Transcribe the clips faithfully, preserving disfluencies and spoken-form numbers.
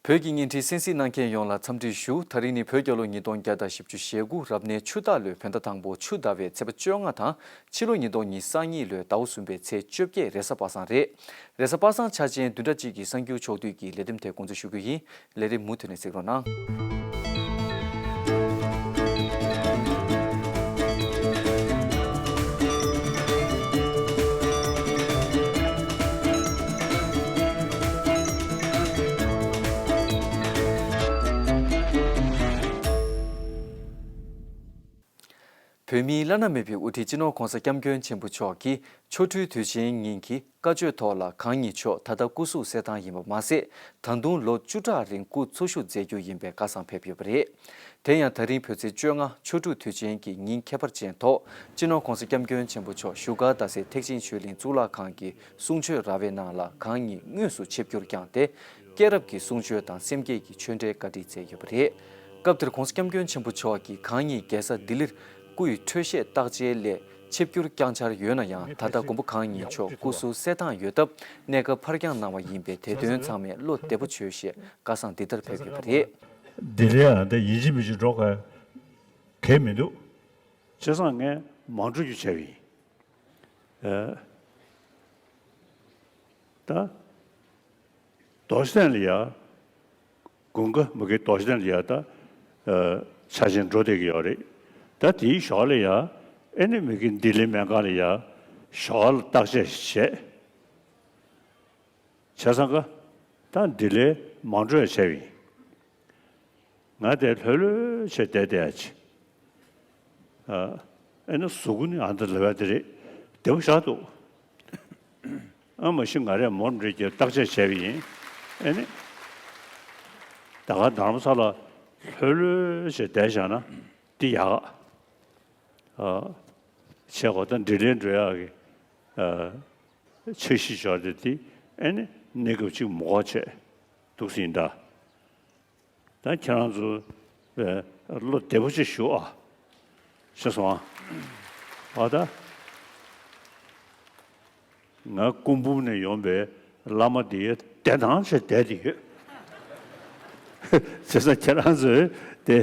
བོད་ཀྱི་བརྙན་འཕྲིན་གསན་གཟིགས་གནང་མཁན་ཡོངས་ལ་འཚམས་འདྲི་ཞུ། ད་རིང་ནི་བོད་རྒྱལ་ལོ་ཉིས་སྟོང་བརྒྱ་དང་བཞི་བཅུ་ཞེ་དགུ་རབ་གནས་ཆུ་སྟག་ལོའི་བོད་ཟླ་དང་པོ་ཆུ་ཟླ་བའི་ཚེས་པ་བཅོ་ལྔ་དང་ཕྱི་ལོ་ཉིས་སྟོང་ཉི་ཤུ་རྩ་གཉིས་ལོའི་ཟླ་བ་གསུམ་པའི་ཚེས་བཅོ་བརྒྱད་རེས་གཟའ་པ་སངས་རེད། རེས་གཟའ་པ་སངས་འཆར་ཅན་བདུན་ཕྲག་གཅིག་གི་གསར་འགྱུར་ཕྱོགས་བསྡུས་ཀྱི་ལས་རིམ་དེ་འགོ་འཛུགས་ཞུ་རྒྱུ་ཡིན། ལས་རིམ་མུ་མཐུད་ནས་གཟིགས་རོགས་གནང་། བོད་མིའི་བླ་ན་མེད་པའི་དབུ་ཁྲིད་སྤྱི་ནོར་༧གོང་ས་༧སྐྱབས་མགོན་ཆེན་པོ་མཆོག་གིས་ཆོ་འཕྲུལ་དུས་ཆེན་ཉིན་གྱི་བཀའ་ཆོས་ཐོག་ལ་གང་ཉིད་མཆོག་ད་ལྟ་སྐུ་གཟུགས་གསལ་ཐང་ཡིན་པ་མ་ཟད། ད་དུང་ལོ་བཅུ་ཕྲག་རིང་སྐུ་འཚོ་བཞུགས་མཛད་རྒྱུ་ཡིན་པའི་བཀའ་བཟང་ཕེབས་ཡོད་པ་རེད། དེ་ཡང་ད་རིང་བོད་ཚེས་བཅོ་ལྔ་ཆོ་འཕྲུལ་དུས་ཆེན་གྱི་ཉིན་ཁྱད་པར་ཅན་ཐོག་སྤྱི་ནོར་༧གོང་ས་༧སྐྱབས་མགོན་ཆེན་པོ་མཆོག་བཞུགས་སྒར་རྡ་སའི་ཐེག་ཆེན་ཆོས་གླིང་གཙུག་ལག་ཁང་གི་གསུང་ཆོས་ར་བའི་ནང་ལ་གང་ཉིད་དངོས་སུ་ཆིབས་བསྒྱུར་བསྐྱངས་ཏེ། སྐྱེས་རབས་ཀྱི་གསུང་ཆོས་དང་སེམས་བསྐྱེད་ཀྱི་ཆོས་འབྲེལ་བཀའ་འདྲི་མཛད་ཡོད་པ་རེད། སྐབས་དེར་༧གོང་ས་༧སྐྱབས་མགོན་ཆེན་པོ་མཆོག་གིས་གང་ཉིད་རྒྱལ་ས་ལྡི་ལིར་སྐུ་ཡི་འཕྲོད་བཞེས་བརྟག་དཔྱད་སླད་ཆིབས་བསྒྱུར་བསྐྱངས་འཆར་ཡོད་ན་ཡང་། ད་ལྟ་མགོན་པོ་གང་ཉིད་མཆོག་སྐུ་གཟུགས་གསལ་ཐང་ཡོད་སྟབས། གནས་སྐབས་ཕར་འགྱངས་གནང་བ་ཡིན་པས། དེ་དོན་ཚང་མས་བློ་བདེ་པོ་བྱོས་ཞེས་བཀའ་བཟང་འདི་ལྟར་ཕེབས་ཡོད་པ་རེད། ལྡི་ལི་ཡང་ད་ཡིན་གཅིག་མིན་གཅིག་འགྲོ་དགོས་གལ་མི་འདུག་བྱས་ཙང་ངས་མ་འགྲོ་རྒྱུ་བྱས་པ་ཡིན། ཨ། ད། རྡོ་རྗེ་གདན་ལ་ཡ། དགུན་ཁ་མ་གི་རྡོ་རྗེ་གདན་ལ་ཡ་ད། ཨ། ཆ་ཆེན་འགྲོ་བསྡད་ཀྱི་ཡོད་རེད། ད་དེའི་ཞོར་ལ་ཡ། ཨེ་ནི་མ་གི་ལྡི་ལི་སྨན་ཁང་ལ་ཡ། ཞོར་ལ་བརྟག་དཔྱད་ཞིག་བྱས། བྱས་ཙང་ཀ། ད་ལྡི་ལི་མ་འགྲོ་ཡ་བྱས་པ་ཡིན། ང་དེ་ལྷོད་ལྷོད་བྱས་བསྡད་བསྡད་ཡ་ཅིག་ཨ། ཨེ་ན་གཟུགས་པོ་ནི་ཨ་འདྲ་ལབ་ཡ་དེ་རེད། བདེ་པོ་ཞེ་དྲག་འདུག་ཨ་མ་གཞི་ང་རས་མོ་འདྲ་གྱི་བརྟག་དཔྱད་བྱས་པ་ཡིན། ཨེ་ནི། ད་ག་རྡ་རམ་ས་ལ་ལྷོད་ལྷོད་བྱས་བསྡད་བཞག་ན་འདི་ཡག་ཨ། བྱས་གོ་ད་ལྡི་ལི་འགྲོ་ཡག་གི་ཨ། འཆར་གཞི་འབྱོར་ཏེ་འདི་ཨེ་ནི་གནས་སྐབས་གཅིག་མ་གོ་བྱས་འདུག་སེ་ཡིན་ད། ད་ཁྱེད་རང་ཚོ་བློ་བདེ་པོ་ཅིག་བཞུགས་ཨ། ཤེས་སོང་ཨ། ཨ་ད། ང་སྐུ་འབུམ་ནས་ཡོང་པའི་བླ་མ་དེ་བདེ་ཐང་ཆེ་བསྡད་དེ་ཡོད། བྱས་ཙང་ཁྱེད་རང་ཚོས་དེ་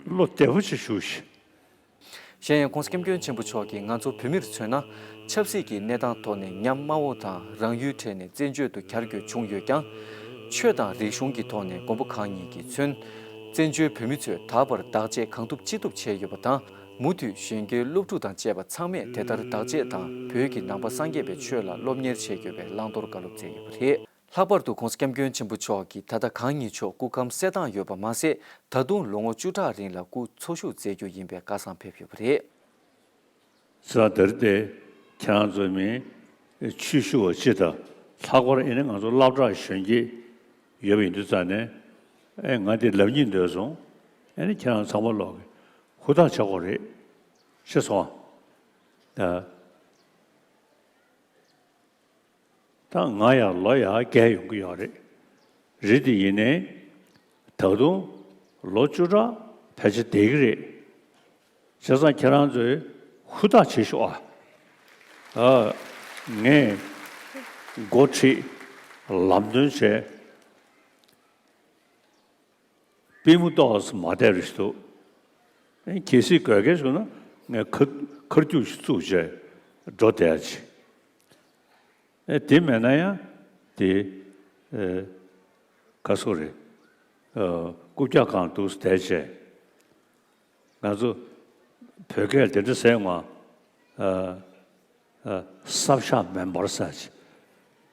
བློ་བདེ་པོ་ཅིག་བཞུགས་ཤིག་གཞན་ཡང་༧གོང་ས་༧སྐྱབས་མགོན་ཆེན་པོ་མཆོག་གིས་ང་ཚོ་བོད་མིར་མཚོན་ན། ཆབ་སྲིད་ཀྱི་གནས་སྟངས་ཐོག་ནས་ཉམ་དམའ་བོ་དང་རང་ཡུལ་ཁྲལ་ནས་བཙན་བྱོལ་དུ་གྱར་དགོས་བྱུང་ཡོད་ཀྱང་། ཆོས་དང་རིག་གཞུང་གི་ཐོག་ནས་མགོན་པོ་གང་ཉིད་ཀྱིས་མཚོན། བཙན་བྱོལ་བོད་མི་ཚོས་ད་བར་བདག་གཅེས་གང་ཐུབ་ཅི་ཐུབ་བྱས་ཡོད་པ་དང་། མུ་མཐུད་གཞོན་སྐྱེས་སློབ་ཕྲུག་དང་བཅས་པ་ཚང་མས་དེ་ལྟར་བདག་གཅེས་དང་བོད་ཀྱི་ནང་པ་སངས་རྒྱས་པའི་ཆོས་ལ་སློབ་གཉེར་བྱེད་དགོས་པའི་བླང་དོར་བཀའ་སློབ་སྩལ་ཡོད་པ་རེད། ལྷག་པར་དུ་༧གོང་ས་༧སྐྱབས་མགོན་ཆེན་པོ་མཆོག་གིས་ད་ལྟ་གང་ཉིད་མཆོག་སྐུ་ཁམས་གསལ་ཐང་ཡོད་པ་མ་ཟད། ད་དུང་ལོ་ངོ་བཅུ་ཕྲག་རིང་ལ་སྐུ་འཚོ་བཞུགས་མཛད་རྒྱུ་ཡིན་པའི་བཀའ་བཟང་ཕེབས་ཡོད་པ་རེད། ཚེ་རིང་དར་ཏེ་ཁྱེད་རང་ཚོ་མི་ཆོས་ཞུ་བ་སྤྱི་དང་ལྷག་པར་ཨེ་ནི་ང་ཚོ་སློབ་གྲྭ་གཞོན་སྐྱེས་ཡོད་པ་ཡིན་དུས་ཙང་ནས་ཨེ་ང་འདི་ལབ་སྙིང་འདོད་སོང་། ཨེ་ནི་ཁྱེད་རང་ཚང་མ་ལོག་གི་ཧུར་ཐག་བྱེད་དགོས་རེད། ཤེས་སོང་ཨ། ད་ང་ཡང་ལོ་ཡར་རྒས་ཡོང་གི་ཡོད་རེད། རེད་དེ་ཡིན་ནའི་ད་དུང་ལོ་བཅུ་ཕྲག་ཕལ་ཆེར་བསྡད་ཀྱི་རེད། བྱས་ཙང་ཁྱེད་རང་ཚོས་ཧུར་ཐག་བྱེད་ཤོག་ཨ། ཨ། ངས་འགོ་ཁྲིད་ལམ་སྟོན་བྱས། པུས་མོ་ཏོག་ཙམ་མ་བདེ་རུ་ཞིག་འདུག་ཨེ་གལ་སྲིད་དགོས་གལ་བྱུང་ན་ངས་ཁ་ཁར་རྒྱུག་ཞིག་བཙུགས་བྱས་འགྲོ་བསྡད་ཡ་ཅིག་ཨེ་དེ་མེད་ན་ཡང་དེ་ཨེ་ག་སོ་རེད། ཨ་རྐུབ་བཀྱག་སྒང་འདུག་བསྡད་བྱས། ང་ཚོ་བོད་སྐད་དེ་འདྲ་ཟེར་ཡོང་ང་། ཨ་ཨ་སྲབ་ཞྭ་མེ་འབར་ཟེར་ཅིག་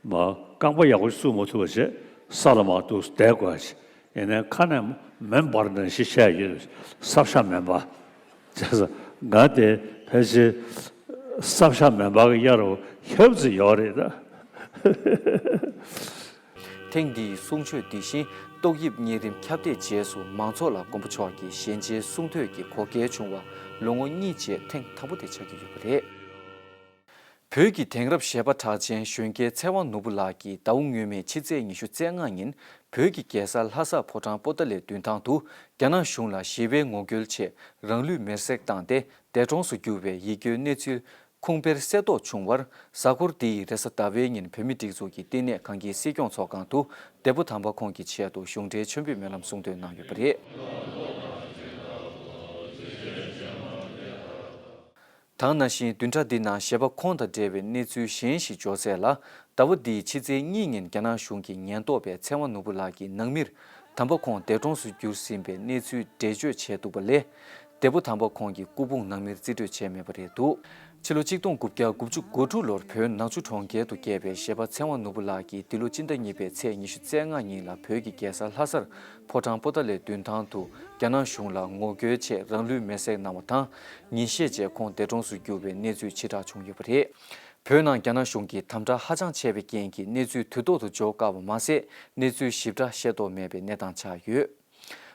མ་རྐང་པ་ཡག་པོ་བཙུགས་མ་ཐུབ་པ་བྱས་ས་ལ་མར་འདུག་བསྡད་དགོས་ཅིག་ཡིན་ནའི་ཁ་ནས་མེ་འབར་ནང་བཞིན་བཤད་ཡོད། སྲབ་ཞྭ་མེ་འབར། བྱས་ཙང་ང་དེ་ཕལ་ཆེར་སྲབ་ཞྭ་མེ་འབར་གྱི་གཡའ་རུ་ཧབ་ཙམ་ཡོད་རེད་ད། ཐེངས་འདིའི་གསུང་ཆོས་འདི་བཞིན་ཏོག་དབྱིབས་གཉན་རིམས་ཁྱབ་གདལ་རྗེས་སུ་མང་ཚོགས་ལ་མགོན་པོ་མཆོག་གི་ཞལ་མཇལ་གསུང་ཐོས་ཀྱི་གོ་སྐལ་བྱུང་བ་ལོ་ངོ་གཉིས་རྗེས་ཐེངས་དང་པོ་དེ་ཆགས་ཀྱི་ཡོད་པ་རེད། བོད་ཀྱི་དེང་རབས་གཞས་པ་གྲགས་ཅན་གཞོན་སྐྱེས་ཚེ་དབང་ནོར་བུ་ལགས་ཀྱིས་ཟླ་བ་སྔོན་མའི་ཕྱི་ཚེས་ཉི་ཤུ་རྩ་ལྔ་ཉིན་བོད་ཀྱི་རྒྱལ་ས་ལྷ་ས་ཕོ་བྲང་པོ་ཏཱ་ལའི་མདུན་ཐང་དུ་རྒྱ་ནག་གཞུང་ལ་ཞི་བའི་ངོ་རྒོལ་ཆེད་རང་ལུས་མེར་སྲེག་བཏང་སྟེ་འདས་གྲོངས་སུ་གྱུར་བའི་ཡིད་སྐྱོའི་གནས་ཚུལ་ ཁུངས་སྤེལ་གསལ་རྟོགས་བྱུང་བར། གཟའ་འཁོར་འདིའི་རེས་གཟའ་ཟླ་བའི་ཉིན་བོད་མིའི་སྒྲིག་འཛུགས་ཀྱི་བསྟི་གནས་གངས་སྐྱིད་སྲིད་སྐྱོང་ཚོགས་ཁང་དུ་འདས་པོ་དམ་པ་ཁོང་གི་ཆེད་དུ་གཞུང་འབྲེལ་མཆོད་འབུལ་སྨོན་ལམ་གསུང་འདོན་གནང་ཡོད་པ་རེད། དེ་ནང་བཞིན་བདུན་ཕྲག་འདི་ནང་གཞས་པ་ཁོང་དང་འབྲེལ་བའི་གནས་ཚུལ་གཞན་ཞིག་འབྱོར་གསལ་ལ། ཟླ་བ་འདིའི་ཕྱི་ཚེས་གཉིས་ཉིན་རྒྱ་ནག་གཞུང་གི་ཉེན་རྟོག་པས་ཚེ་དབང་ནོར་བུ་ལགས་ཀྱི་ནང་མིར་དམ་པ་ཁོང་འདས་གྲོངས་སུ་གྱུར་ཟིན་པའི་གནས་ཚུལ་འགྲེལ་བརྗོད་བྱས་འདུག་པ་ལས། འདས་པོ་དམ་པ་ཁོང་གི་སྐུ་ཕུང་ནང་མིར་རྩིས་སྤྲོད་བྱས་མེད་པ་རེད་འདུག་ཕྱི་ལོ་ཆིག་སྟོང་དགུ་བརྒྱ་དགུ་བཅུ་གོ་དྲུག་ལོར་བོད་ནག་ཆུ་གྲོང་ཁྱེར་དུ་སྐྱེས་པའི་གཞས་པ་ཚེ་དབང་ནོར་བུ་ལགས་ཀྱིས་འདི་ལོ་སྤྱི་ཟླ་གཉིས་པའི་ཚེས་ཉི་ཤུ་རྩ་ལྔ་ཉིན་ལ་བོད་ཀྱི་རྒྱལ་ས་ལྷ་སར་ཕོ་བྲང་པོ་ཏཱ་ལའི་མདུན་ཐང་དུ་རྒྱ་ནག་གཞུང་ལ་ངོ་རྒོལ་ཆེད་རང་ལུས་མེར་སྲེག་གནང་བ་དང་། ཉིན་ཤས་རྗེས་ཁོང་འདས་གྲོངས་སུ་གྱུར་བའི་གནས་ཚུལ་ཕྱིར་བསྒྲགས་བྱུང་ཡོད་པ་རེད། བོད་ནང་རྒྱ་ནག་གཞུང་གིས་དམ་དྲག་ཧ་ཅང་ཆེ་བའི་རྐྱེན་གྱིས་གནས་ཚུལ་དུས་ཐོག་ཏུ་འབྱོར་དཀའ་བ་མ་ཟད། གནས་ཚུལ་ཞིབ་ཕྲ་ཤེས་རྟོགས་མེད་པའི་གནས་སྟངས་ཆགས་ཡོད།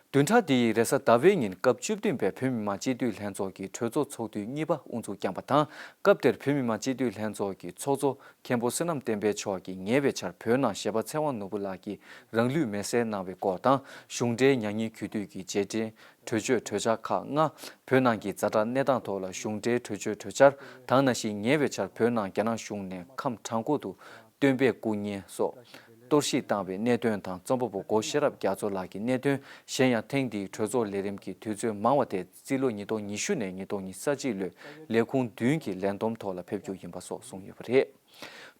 བདུན་ཕྲག་འདིའི་རེས་གཟའ་ཟླ་བའི་ཉིན་སྐབས་བཅུ་བདུན་པའི་བོད་མི་མང་སྤྱི་འཐུས་ལྷན་ཚོགས་ཀྱི་གྲོས་ཚོགས་ཚོགས་དུས་གཉིས་པ་དབུ་འཛུགས་བསྐྱངས་པ་དང་། སྐབས་དེར་བོད་མི་མང་སྤྱི་འཐུས་ལྷན་ཚོགས་ཀྱི་ཚོགས་གཙོ་མཁན་པོ་བསོད་ནམས་བསྟན་འཕེལ་མཆོག་གིས་ཉེ་བའི་ཆར་བོད་ནང་གཞས་པ་ཚེ་དབང་ནོར་བུ་ལགས་ཀྱིས་རང་ལུས་མེར་སྲེག་གནང་བའི་སྐོར་དང་། གཞུང་འབྲེལ་མྱ་ངན་གུས་འདུད་ཀྱི་རྗེས་དྲན་གྲོས་ཆོད་གྲོས་འཆར་ཁག་ལྔ། བོད་ནང་གི་ཛ་དྲག་གནས་སྟངས་ཐོག་ལ་གཞུང་འབྲེལ་གྲོས་ཆོད་གྲོས་འཆར་དང་། ནང་བཞིན་ཉེ་བའི་ཆར་བོད་ནང་རྒྱ་ནག་གཞུང་ནས་ཁམས་བྲང་ཁོག་ཏུ་སྟོན་པའི་སྐུ་བརྙན་སོགས་གཏོར་བཤིག་བཏང་བའི་གནད་དོན་དང་། རྩོམ་པ་པོ་སྒོ་ཤེས་རབ་རྒྱ་མཚོ་ལགས་ཀྱི་གནད་དོན། གཞན་ཡང་ཐེངས་འདིའི་གྲོས་ཚོགས་ལས་རིམ་གྱི་དུས་ཚོད་མང་བ་དེ་རྩིས་ལོ་ཉིས་སྟོང་ཉི་ཤུ་ནས་ཉིས་སྟོང་ཉི་ཤུ་རྩ་གཅིག་ལོའི་ལས་ཁུངས་བདུན་གྱི་ལས་བསྡོམས་ཐོག་ལ་ཕེབས་རྒྱུ་ཡིན་པ་སོགས་གསུངས་ཡོད་པ་རེད།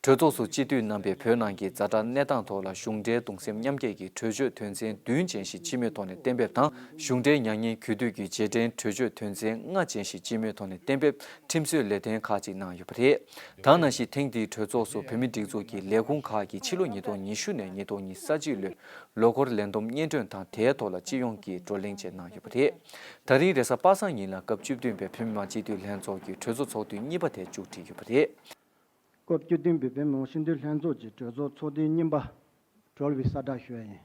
གྲོས་ཚོགས་སུ་སྤྱི་འཐུས་རྣམ་པས་བོད་ནང་གི་ཛ་དྲག་གནས་སྟངས་ཐོག་ལ་གཞུང་འབྲེལ་གདུང་སེམས་མཉམ་སྐྱེད་ཀྱི་གྲོས་ཆོད་དོན་ཚན་བདུན་ཅན་ཞིག་སྤྱི་མོས་ཐོག་ནས་གཏན་འབེབས་དང་། གཞུང་འབྲེལ་མྱ་ངན་གུས་འདུད་ཀྱི་རྗེས་དྲན་གྲོས་ཆོད་དོན་ཚན་ལྔ་ཅན་ཞིག་སྤྱི་མོས་ཐོག་ནས་གཏན་འབེབས། ཁྲིམས་བཟོའི་ལས་དོན་ཁག་ཅིག་གནང་ཡོད་པ་རེད། དེ་ནང་བཞིན་ཐེངས་འདིའི་གྲོས་ཚོགས་སུ་བོད་མིའི་སྒྲིག་འཛུགས་ཀྱི་ལས་ཁུངས་ཁག་གི་ཕྱི་ལོ་ཉིས་སྟོང་ཉི་ཤུ་ནས་ཉིས་སྟོང་ཉི་ཤུ་རྩ་གཅིག་ལོའི་ལོ་འཁོར་ལས་བསྡོམས་སྙན་སྒྲོན་དང་། དེའི་ཐོག་ལ་སྤྱི་ཡོངས་ཀྱི་བགྲོ་གླེང་བཅས་གནང་ཡོད་པ་རེད། ད་རིང་རེས་གཟའ་པ་སངས་ཉིན་ལ་སྐབས་བཅུ་བདུན་པའི་བོད་མི་མང་སྤྱི་འཐུས་ལྷན་ཚོགས་ཀྱི་གྲོས་ཚོགས་ཚོགས་དུས་གཉིས་པ་དེ་མཇུག་སྒྲིལ་ཡོད་པ་རེད། སྐབས་བཅུ་བདུན་པའི་བོད་མི་མང་སྤྱི་འཐུས་ལྷན་ཚོགས་ཀྱི་གྲོས་ཚོགས་ཚོགས་དུས་གཉིས་པ་གྲོལ་བའི་གསལ་བསྒྲགས་ཞུ་ཡ་ཡིན།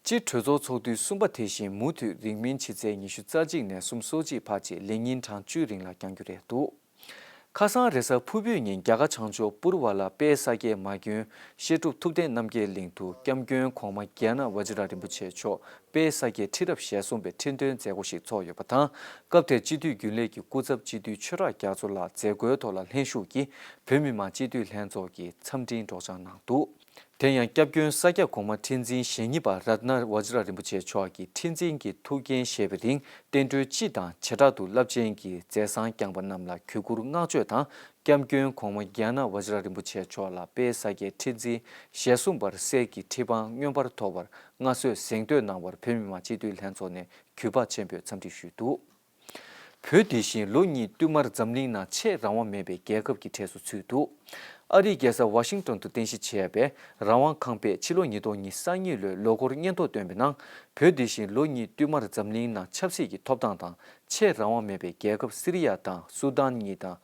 སྤྱིར་གྲོས་ཚོགས་ཚོགས་དུས་གསུམ་པ་དེ་བཞིན་མུ་མཐུད་རིང་མིན་ཕྱི་ཚེས་ཉི་ཤུ་རྩ་གཅིག་ནས་གསུམ་སོ་གཅིག་བར་གྱི་ལས་ཉིན་གྲངས་བཅུའི་རིང་ལ་བསྐྱང་རྒྱུ་རེད་འདུག་ཁ་སང་རེས་གཟའ་ཕུར་བུའི་ཉིན་རྒྱ་གར་བྱང་ཕྱོགས་པུར་བ་ལ་དཔལ་ས་སྐྱའི་མ་དགོན་བཤད་སྒྲུབ་ཐུབ་བསྟན་རྣམ་རྒྱལ་གླིང་དུ་སྐྱབས་མགོན་གོང་མ་རྒྱལ་ན་ཝ་ཇི་ར་རིན་པོ་ཆེ་མཆོག་དཔལ་ས་སྐྱའི་ཁྲི་རབས་ཞེ་གསུམ་པའི་ཁྲི་འདོན་མཛད་སྒོ་ཞིག་ཚོགས་ཡོད་པ་དང་། སྐབས་དེར་སྤྱི་འཐུས་རྒྱུན་ལས་ཀྱི་སྐུ་ཚབ་སྤྱི་འཐུས་ཆོས་གྲགས་རྒྱ་མཚོ་ལགས་མཛད་སྒོའི་ཐོག་ལ་ལྷན་ཞུགས་ཀྱིས་བོད་མི་མང་སྤྱི་འཐུས་ལྷན་ཚོགས་ཀྱི་འཚམས་འཕྲིན་སྒྲོག་སྦྱང་གནང་འདུག་དེ་ཡང་སྐྱབས་མགོན་ས་སྐྱ་གོང་མ་ཁྲི་འཛིན་ཞེ་གཉིས་པ་རཏྣ་ཝ་ཇི་ར་རིན་པོ་ཆེ་མཆོག་གིས་ཁྲི་འཛིན་གྱི་ཐུགས་འགན་བཞེས་པའི་རིང་བསྟན་འགྲོའི་སྤྱི་དང་བྱེ་བྲག་ཏུ་རླབས་ཆེན་གྱི་མཛད་བཟང་བསྐྱངས་པ་རྣམས་ལ་གུས་བཀུར་བསྔགས་བརྗོད་དང་། སྐྱབས་མགོན་གོང་མ་རྒྱལ་ན་ཝ་ཇི་ར་རིན་པོ་ཆེ་མཆོག་ལ་དཔལ་ས་སྐྱའི་ཁྲི་འཛིན་ཞེ་གསུམ་པར་གསེར་གྱི་ཁྲི་འཕང་མངོན་པར་ཐོབ་པར་མངའ་གསོལ་གཟེངས་བསྟོད་གནང་བར་བོད་མི་མང་སྤྱི་འཐུས་ལྷན་ཚོགས་ནས་གུས་པ་ཆེན་པོས་འཚམས་འདྲི་ཞུས་འདུག་བོད་དེ་བཞིན་ལོ་གཉིས་བསྟུད་མར་འཛམ་གླིང་ནང་ཆེས་རང་དབང་མེད་པའི་རྒྱལ་ཁབ་ཀྱི་གྲས་སུ་ཚུད་འདུག་ཨ་རིའི་རྒྱལ་ས་ཝ་ཤིང་ཏོན་དུ་རྟེན་གཞི་བྱས་པའི་རང་དབང་ཁང་པས་ཕྱི་ལོ་ཉིས་སྟོང་ཉི་ཤུ་རྩ་གཉིས་ལོའི་ལོ་འཁོར་སྙན་ཐོ་བཏོན་པའི་ནང་། བོད་དེ་བཞིན་ལོ་གཉིས་བསྟུད་མར་འཛམ་གླིང་ནང་ཆབ་སྲིད་ཀྱི་ཐོབ་ཐང་དང་ཆེས་རང་དབང་མེད་པའི་རྒྱལ་ཁབ་སི་རི་ཡ་དང་སུ་དཱན་གཉིས་དང་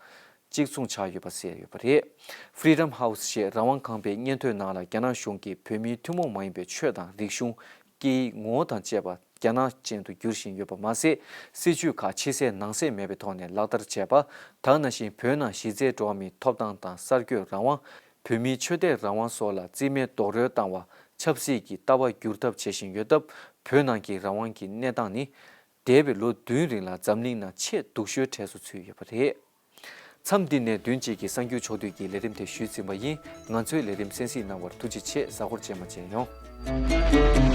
གཅིག་མཚུངས་ཆགས་ཡོད་པ་གསལ་ཡོད་པ་རེད། Freedom House ཞེས་རང་དབང་ཁང་པའི་སྙན་ཐོའི་ནང་ལ། རྒྱ་ནག་གཞུང་གིས་བོད་མིའི་ཐུན་མོང་མ་ཡིན་པའི་ཆོས་དང་རིག་གཞུང་། སྐད་ཡིག་ངོ་བོ་དང་བཅས་པ་རྒྱ་ནག་ཅན་དུ་བསྒྱུར་བཞིན་ཡོད་པ་མ་ཟད། སྲིད་བྱུས་ཁག་ཕྱི་གསལ་ནང་གསལ་མེད་པའི་ཐོག་ནས་ལག་བསྟར་བྱས་པ་དང་། ནང་བཞིན་བོད་ནང་གཞི་རྩའི་འགྲོ་བ་མིའི་ཐོབ་ཐང་དང་གསར་འགོད་རང་དབང་། བོད་མིའི་ཆོས་དད་རང་དབང་སོགས་ལ་རྩིས་མེད་རྡོག་རོལ་བཏང་བ། ཆབ་སྲིད་ཀྱི་ལྟ་བ་བསྒྱུར་ཐབས་བྱེད་བཞིན་ཡོད་སྟབས། བོད་ནང་གི་རང་དབང་གི་གནས་སྟངས་ནི། འདས་པའི་ལོ་བདུན་རིང་ལ་འཛམ་གླིང་ནང་ཆེས་སྡུག་ཤོས་གྲས་སུ་ཚུད་ཡོད་པ་རེད། མཚམས་འདི་ནས་བདུན་གཅིག་གི་གསར་འགྱུར་ཕྱོགས་བསྡུས་ཀྱི་ལས་རིམ་དེ་ཞུས་ཟིན་པ་ཡིན། ང་ཚོའི་ལས་རིམ་གསན་གཟིགས་གནང་བར་ཐུགས་རྗེ་ཆེ། གཟའ་འཁོར་རྗེས་མ་མཇལ་ཡོང་།